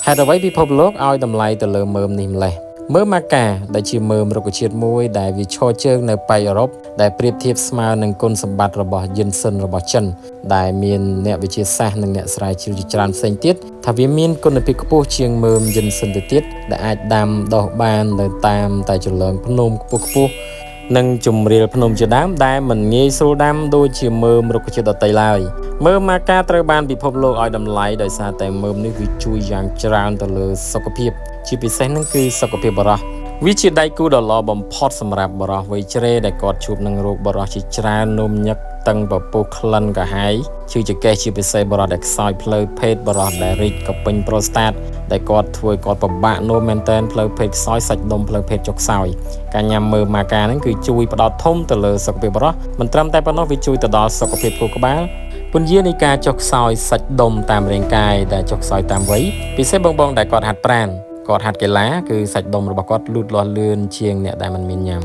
ហេតុអ្វីពិភពលោកឲ្យតម្លៃទៅលើមើមនេះម្លេះមើមម៉ាកាដែលជាមើមរុក្ខជាតិមួយដែលវាឈរជើងនៅប៉ែកអឺរ៉ុបដែលប្រៀបធៀបស្មើនឹងគុណសម្បត្តិរបស់យិនសិនរបស់ចិនដែលមានអ្នកវិទ្យាសាស្ត្រនិងអ្នកស្រាវជ្រាវជាច្រើនផ្សេងទៀតថាវាមានគុណភាពខ្ពស់ជាងមើមយិនសិនទៅទៀតដែលអាចដាំដុះបាននៅតាមតែជលងភ្នំខ្ពស់ខ្ពស់ និងជំរាលភ្នំជាដើមដែលមិនងាយស្រួលដាំដូចជាមើមរុក្ខជាតិដទៃឡើយមើមម៉ាកាត្រូវបានពិភពលោកឲ្យតម្លៃដោយសារតែមើមនេះវាជួយយ៉ាងច្រើនទៅលើសុខភាពជាពិសេសនឹងគឺសុខភាពបុរសវាជាដៃគូដ៏ល្អបំផុតសម្រាប់បុរសវ័យជ្រេដែលគាត់ជួបនឹងរោគបុរសជាច្រើននោមញឹកតឹងពពុះក្លិនកាហាយឈឺចង្កេះជាពិសេសបុរសដែលខ្សោយផ្លូវភេទបុរសដែលរីកកពេញប្រូស្តាតដែលគាត់ធ្វើឲ្យគាត់ពិបាកនោមមែនតែនផ្លូវភេទខ្សោយសាច់ដុំផ្លូវភេទចុះខ្សោយការញ៉ាំមើមម៉ាកាហ្នឹងគឺជួយផ្ដោតធំទៅលើសុខភាពបុរសមិនត្រឹមតែប៉ុណ្ណោះវាជួយទៅដល់សុខភាពខួរក្បាលពន្យានៃការចុះខ្សោយសាច់ដុំតាមរាងកាយដែលចុះខ្សោយតាមវ័យពិសេសបងៗដែលគាត់ហាត់ប្រាណគាត់ហាត់កីឡាគឺសាច់ដុំរបស់គាត់លូតលាស់លឿនជាងអ្នកដែលមិនមានញ៉ាំ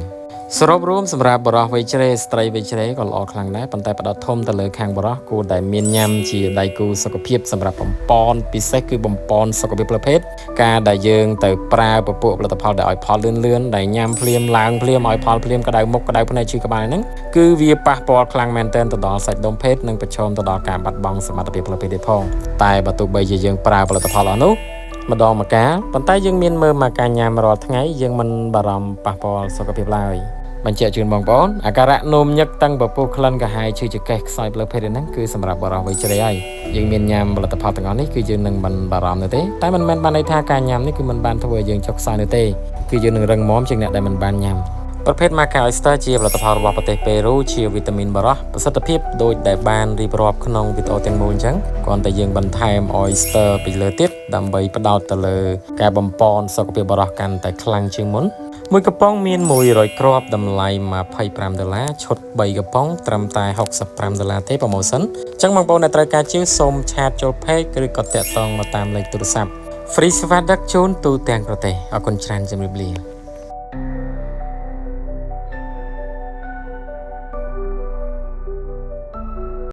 សរុបរួមសម្រាប់បុរសវ័យជ្រេស្ត្រីវ័យជ្រេក៏ល្អខ្លាំងដែរប៉ុន្តែផ្ដោតធំទៅលើខាងបុរសគួរតែមានញ៉ាំជាដៃគូសុខភាពសម្រាប់បំប៉នពិសេសគឺបំប៉នសុខភាពផ្លូវភេទការដែលយើងទៅប្រើពពួកផលិតផលដែលឲ្យផលលឿនលឿនដែលញ៉ាំភ្លាមឡើងភ្លាមឲ្យផលភ្លាមក្តៅមុខក្តៅភ្នែកឈឺក្បាលហ្នឹងគឺវាប៉ះពាល់ខ្លាំងមែនទែនទៅដល់សាច់ដុំភេទនិងប្រឈមទៅដល់ការបាត់បង់សមត្ថភាពផ្លូវភេទទៀតផងតែបើទោះបីជាយើងប្រើផលិតផលអស់នោះម្ដងម្កាលប៉ុន្តែយើងមានមើលមកការញ៉ាំរាល់ថ្ងៃយើងមិនបារម្ភប៉ះពាល់សុខភាពឡើយបញ្ជាក់ជូនបងប្អូនអាការៈនោមញឹកតឹងពពុះក្លិនកាហាយឈឺចង្កេះខ្សោយផ្លូវភេទហ្នឹងគឺសម្រាប់បុរសវ័យជ្រេហើយយើងមានញ៉ាំផលិតផលទាំងអស់នេះគឺយើងនឹងមិនបារម្ភនោះទេតែមិនមែនបានន័យថាការញ៉ាំនេះគឺមិនបានធ្វើឲ្យយើងចុះខ្សោយនោះទេគឺយើងនឹងរឹងមាំជាងអ្នកដែលមិនបានញ៉ាំប្រភេទ Maca Oyster ជាផលិតផលរបស់ប្រទេសប៉េរូជាវីតាមីនបរោះប្រសិទ្ធភាពដូចដែលបានរៀបរាប់ក្នុងវីដេអូទាំងមូលអញ្ចឹងគ្រាន់តែយើងបន្ថែម Oyster ពីលើទៀតដើម្បីផ្ដោតទៅលើការបំប៉នសុខភាពបរោះកាន់តែខ្លាំងជាងមុនមួយកំប៉ុងមាន100គ្រាប់តម្លៃ25ដុល្លារឈុត3កំប៉ុងត្រឹមតែ65ដុល្លារទេ promotion អញ្ចឹងបងប្អូនដែលត្រូវការជាវសូម chat ចូល page ឬក៏តាក់ទងមកតាមលេខទូរស័ព្ទ Free សេវាដឹកជូនទូទាំងប្រទេសអរគុណច្រើនជម្រាបលា។